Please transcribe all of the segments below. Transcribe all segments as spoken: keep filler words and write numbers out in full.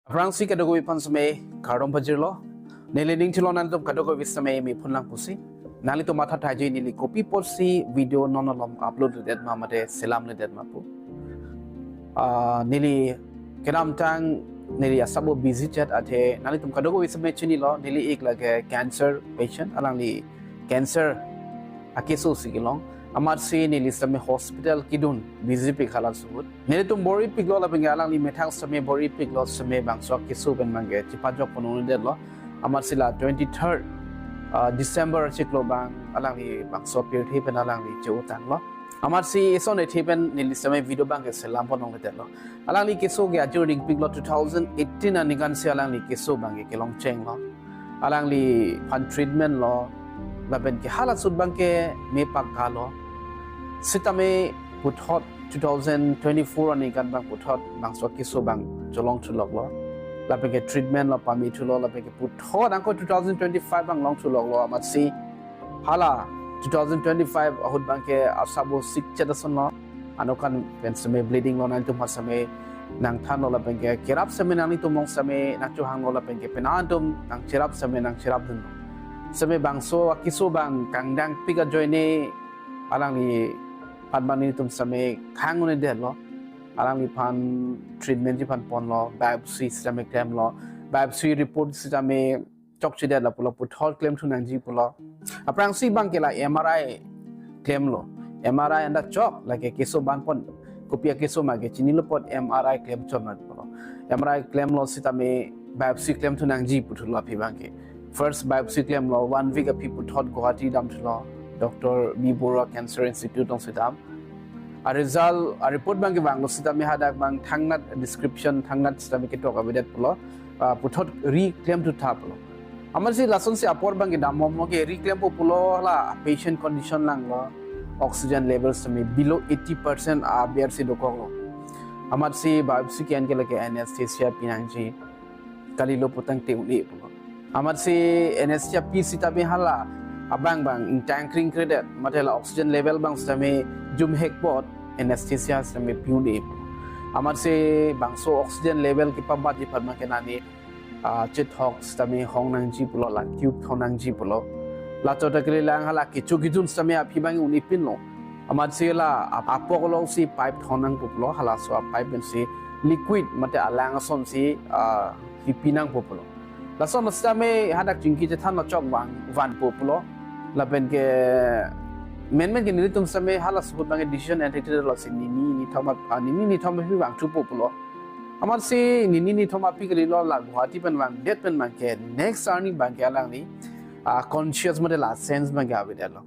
Aphrangsi kadokave aphan seme kardom pajirlo. Neli ning thilon nanglitum kadokave seme me phone lang pusi. Nanglitum matha thaiji neli kopi apotsi video non malom upload det ma mate selamledet ma pu. Ah, neli kedamtang neli asabo busy chet athe nanglitum kadokave seme chinilo, neli ik lake cancer patient, alangli cancer akeso si kelong. Amatsi neli seme hospital kedun busy pik hala suhut. Nelitum bor-ipiklo lapen ke alangli methang seme bor-ipiklo, seme bangso akeso pen abangke chepajok pon-un-edetlo. Amatsi la twenty-third, ah, December chiklo abang alangli bangso pirthe pen alangli che-otanglo. Amatsi eson ethe pen neli seme video abangke selam pon-ongledetlo. Alangli keso ke ajur ning piklo, two thousand eighteen aningkan si alangli keso abangke kelong chenglo. Alangliphan treatment lo, lapen ke hala suhut abangke me pakalo. Sitame puthot two thousand twenty-four aningkan abang puthot bangso akeso abang cholong thuloklo. Lapen ke treatment lo pame thulo, lapen ke puthot angko two thousand twenty-five abang long thuloklo. Amatsi hala two thousand twenty-five ahut abangke asabo sik chet asonlo. Anokan pen seme bleeding lo, nanglitum ha seme nangthanlo lapen ke kerap seme nanglitum along seme nangchohanglo lapen ke penang atum nangcherap seme nangcherapdunlo. Seme bangso akeso abang kangdang pik ajoine alangliphan abang nelitum seme khang-un-edetlo. Alangliphan treatment chephan ponlo, biopsy sitame klemlo, biopsy report sitame chokchedet la pulo, puthot klemthu nangji pulo. Aphrangsi abangke la M R I klemlo. M R I anta chok lake keso abang pon, kopi akeso ma ke chinilo apot M R I klem chot nat pulo. M R I klemlo sitame biopsy klemthu nangji puthulo aphi abangke. First biopsy klemlo, one week aphi puthot Guwahati damthulo, Doctor B Borooah Cancer Institute alongsi dam. A result, a report abangke vanglo sitame hadak abang thangnat description, thangnat sitame ketok avedet pulo. Ah, puthot re-klemthu tha pulo. Amatsi lasonsi apor abangke dambomlo ke re-klempo pulo, la patient condition langlo, oxygen level sitame below eighty percent aber si dokoklo. Amatsi biopsy ke-en ke lake anesthesia pinangji, kalilo putangte un-e pulo. Amatsi anesthesia pi sitame hala abang abang ingtang kring kredet, mate la oxygen level abang sitame jumhek apot anesthesia sitame pi un-e pulo. Amatsi bangso oxygen level kepabatji aphan abangke nani, ah, chethok sitame hong nangji pulo, la tube hong nangji pulo. La chot ta kalilang hala kecho kejun sitame aphi abang un-epinlo. Amatsi la ap-, apok alongsi pipe thon nangpo pulo, halaso a-pipe pensi liquid mate alang asonsi, ah, hipi nangpo pulo. Lason sitame hadak chingki chethan lo chok van, vanpo pulo. Lapen ke menmen ke nelitum sitame hala suhut abangke decision enthekthedetlo si nini nithom ap-, ah, nini nithom aphi vangthupo pulo. Amatsi nini nithom aphi kalilo, la Guwahati pen vangdet pen abangke next arni abangke alangli, ah, conscious mate la sense abangke avedetlo.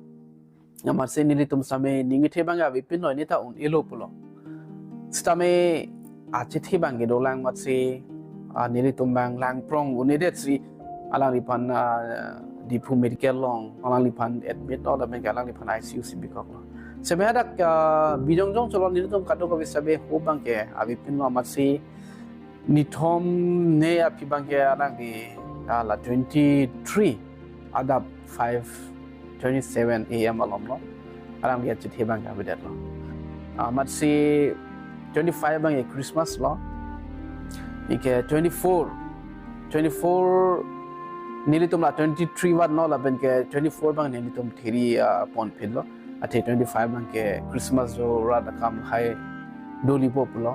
Amatsi nelitum sitame ning kethe abangke avepinlo, ne ta un-elo pulo. Sitame achethe abangke dolang amatsi, ah, nelitum abang langprong un-edetsi alangliphan, ah, Diphu Medical along alangliphan admit lo, lapen ke alangliphan I C U si bikoklo. Sitame hadak, ah, bijongjong cholon nelitum kadokave sitame hope abangke avepinlo amatsi nithom ne aphi abangke alangli, ah, la twenty-three adap five twenty-seven A M alomlo. Alangli achethe abangke avedetlo. Amatsi twenty-five abangke Christmas lo. Anke twenty-four, twenty-four nelitum la twenty-three vat no lapen ke twenty-four abang nelitum thiri, ah, ponphitlo. Athe twenty-five abangke Christmas jo rat akam hai dolipo pulo.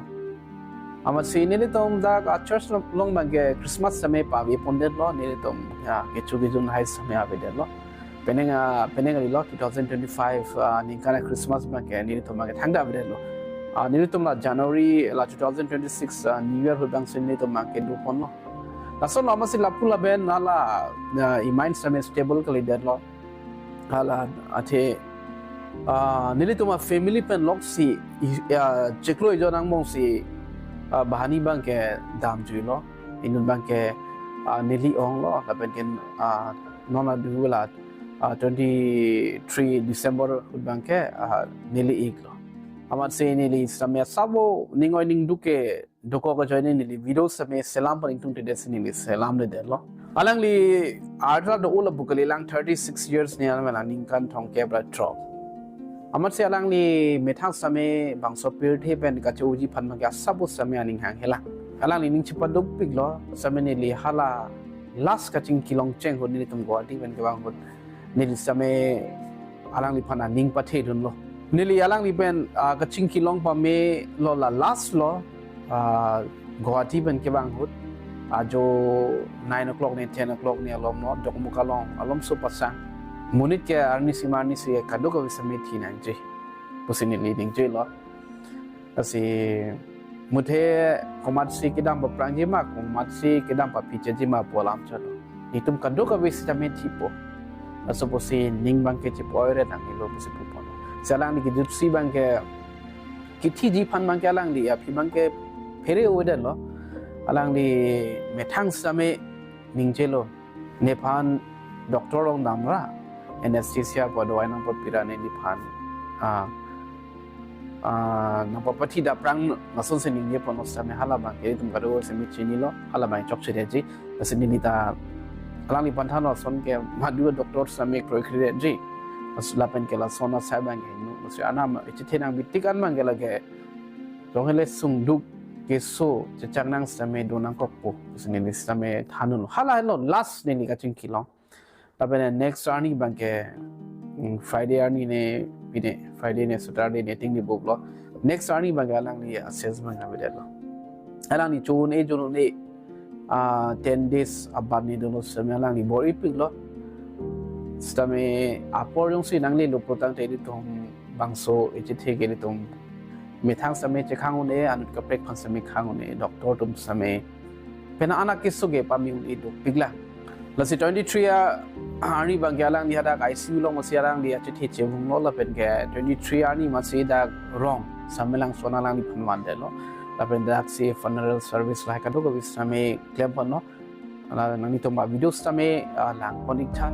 Amatsi nelitum dak a-church along abangke Christmas sitame pavepondetlo, nelitum ya kecho kejun hai sitame avedetlo. Penang, ah, penang kalilo two thousand twenty-five, ah, ningkan a-Christmas abangke nelitum abangke thangta avedetlo. Ah, nelitum la January la two thousand twenty-six, ah, New Year ahut abangsi nelitum abangke doponlo. Lason amatsi lapu lapen hala, ah, imain sitame stable kalidetlo. Hala athe, ah, nelitum a-family pen loksi, i-, ah, chiklo ijon angbongsi, ah, bahani abangke damjuilo. Inut abangke, ah, neli onglo, lapen ke, ah, non adu la, ah, twenty-three December ahut abangke, ah, neli iklo. Amatsi neli sitame asabo ning oi ning duk ke dokok ajoine neli video sitame selam pon ingtungtedetsi neli selamledetlo. Alangli arta do-o lapu kalilang thirty-six years ne alam ningkan thomkep ra throk. Amatsi alangli methang sitame bangso pirthe pen kache-oji aphan abangke asabo sitame aning hanghelang. Alangli ning chepadukpiklo, sitame neli hala last kachingki longcheng ahut nelitum Guwahati pen kevang ahut neli sitame alangliphan aning pathedunlo. Neli alangli pen, ah, kachingki long pamelo la last lo, ah, Guwahati pen kevang ahut. Ajo nine o'clock ne ten o'clock ne alom lo, Dokmoka along alomso pasang. Monit ke arnisi ma arnisi kadokave sitame thi nangji pusi neli ningjelo. Lasi muthe komatsi kedam paphrangji ma, komatsi kedam paphicheji ma pu alam chotlo. Nelitum kadokave sitame thipo. Laso pusi ning abangke chepa-oi re nangnelo pusi puponlo. Si alangli kejutsi abangke, kethiji aphan abangke alangli aphi abangke phere-o-edetlo. Alangli methang sitame ningjelo. Nephan doctor along damra, anesthesia pu adawai nangpapi ra ne nephan, ah, ah, nangpapathi dapprang, lasonsi ningjeponlo sitame hala abangke itum kadokave sitame chinilo, hala abang chokchedetji. Lasi neli ta alangliphan thanlo, lason ke madu doctor sitame kroikredetji. Laso lapen ke lason asai abangke hingno, laso anam echethe nangbitik an abangke lake jonghele sungduk keso chechak nang sitame do nangkokpo pusi neli sitame thandunlo. Hala helo last neli kachingki long. Lapen next arni abangke, mm, Friday arni ne, pine Friday ne Saturday ne tingni buklo. Next arni abangke alangli assessment abang avedetlo. Alangli chun e chun e, ah, ten days aban ne dolo sitame alangli bor-ipiklo. Sitame apor jongsi nanglelo pulotangte ilitum bangso echethe ke ilitum methang sitame chekhang un-e, anut kaprek aphan sitame khang un-e, doctor atum sitame penang anak keso ke pame un-e dopiklang. Lasi twenty-three a-, arni abangke alangli hadak I C U along masi alangli achethe chevunglo lapen ke twenty-three arni masi dak rong Samelangso an alangliphan vandetlo. Lapen daksi funeral service lahai kadokave sitame klemponlo. Ala nanglitum avideo sitame, ah, langpon-ik tha.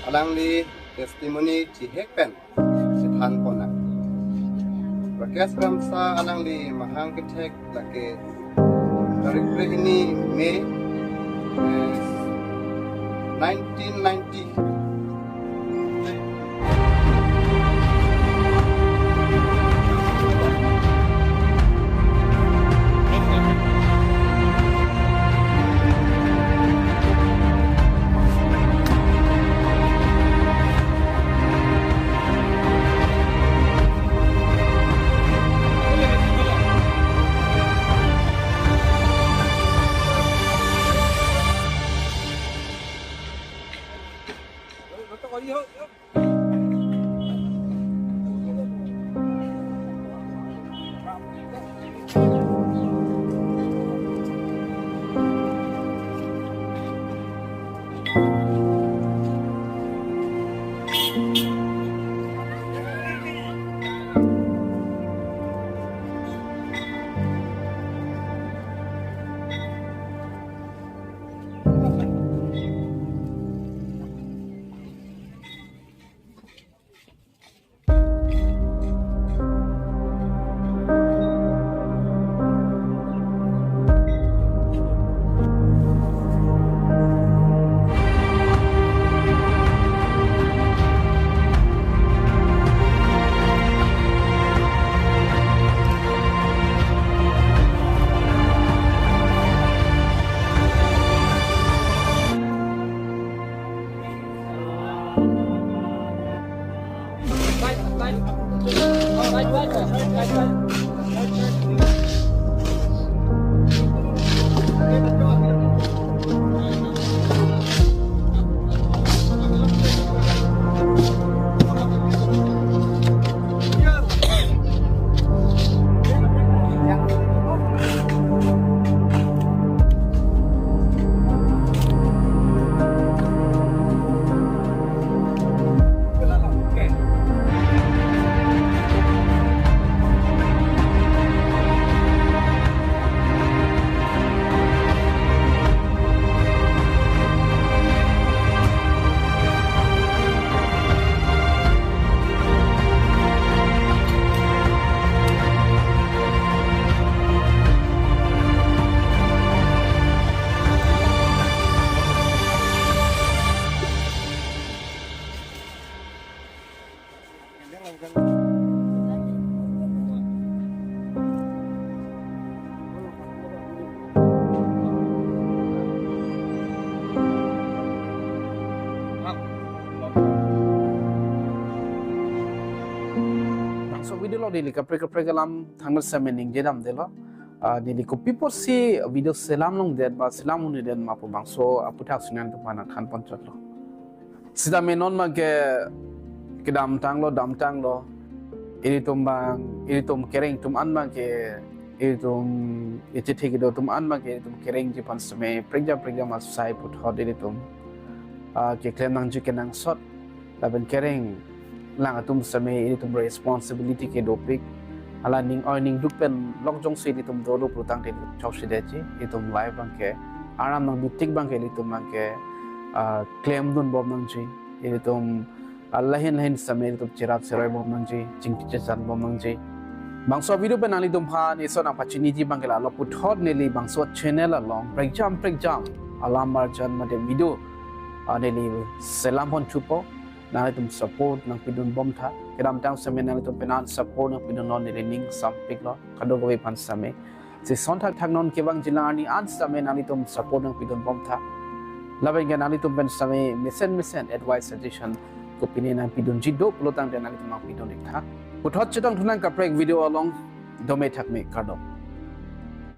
Alangli testimony chihek pen chethanpon nang. Rakesh Kramsa alangli mahang kethek lake tarik phre hini May, eh, nineteen ninety. Video lo neli kaprek kaprek alam thangnat sitame ningje damdelo. Ah, neli kopi apotsi video selam longdet ba selam un-edet ma pu bangso aputhak si nanglitum aphan nangthan ponchotlo. Sitame non abangke kedamtanglo, damtanglo. Ilitum abang, ilitum kereng atum an abangke, ilitum echethe kedo atum an abangke, ilitum kerengji aphan sitame prekjam prekjam asai puthot ilitum, ah, keklem nangji kenangsot. Lapen kerenglang atum sitame ilitum responsibility kedopik. Hala ning oi ning duk pen lok jongsi ilitum dolo pulotangte choksidetji, ilitum life abangke aram nangbitik abangke ilitum abangke, ah, klemdun bom nangji. Ilitum, ah, lahin lahin sitame ilitum cherap cheroi bom nangji, chingki chechan bom nangji. Bangso video pen nanglitum aphan ison nangpachiniji abangke lalo puthot neli bangso channel along prekjam prekjam alam arjan mate video, ah, neli selam ponthupo. Nanglitum support nangpidun bomtha. Kedamtang sitame nanglitum penan support nangpidun non neli ning sampiklo. Kadokave aphan sitame. Si son thakthak non kevangjilang arni an sitame nanglitum support nangpidun bomtha. Lapen ke nanglitum pen sitame mesen mesen advice suggestion kopine nangpidunji do pulotangte nanglitum nangpidun iktha. Puthot chetongthu nang kaprek video along, dome thakme, kardom.